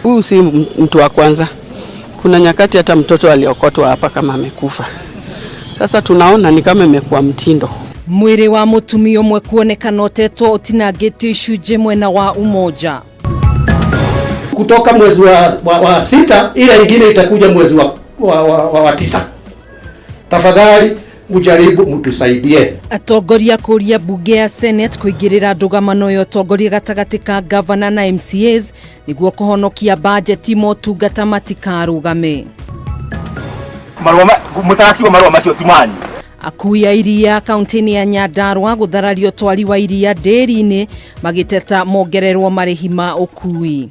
Huyu si mtu wa kwanza. Kuna nyakati hata mtoto aliokotwa hapa kama amekufa. Sasa tunaona ni kama imekuwa mtindo. Mwĩrĩ wa mũtumia ũmwe kuonekana ũtetwo ũtinangĩtio icunjĩ mwena wa Umoja. Kutoka mwezi wa sita, ile ingine itakuja mwezi wa tisa. Tafadhali mjaribu mtusaidie. Atongoria kũria mbunge ya Senate kũingĩrĩra ndũgamano ya ũtongoria gatagatĩ ka gavana na MCAs nĩguo kũhonokia bajeti motungata matikarũgame. Marũa mũtarakiuga marũa macio ti manyu. Akui a iria kaunti-inĩ ya Nyandarua gũthararia ũtwari wa iria ndĩri-inĩ magĩteta mongererwo marĩhi ma ũkui.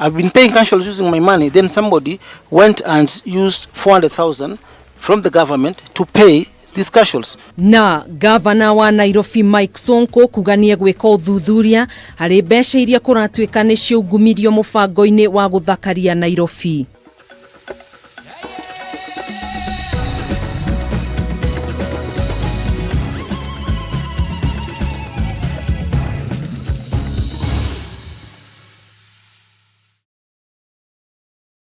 I've been paying councils using my money. Then somebody went and used 400,000 from the government to pay these casuals. Na gavana wa Nairobi Mike Sonko kuga nĩ egwĩka ũthuthuria harĩ mbeca iria kũratuĩka nĩ ciaungumirio mũbango-inĩ wa gũthakaria Nairobi.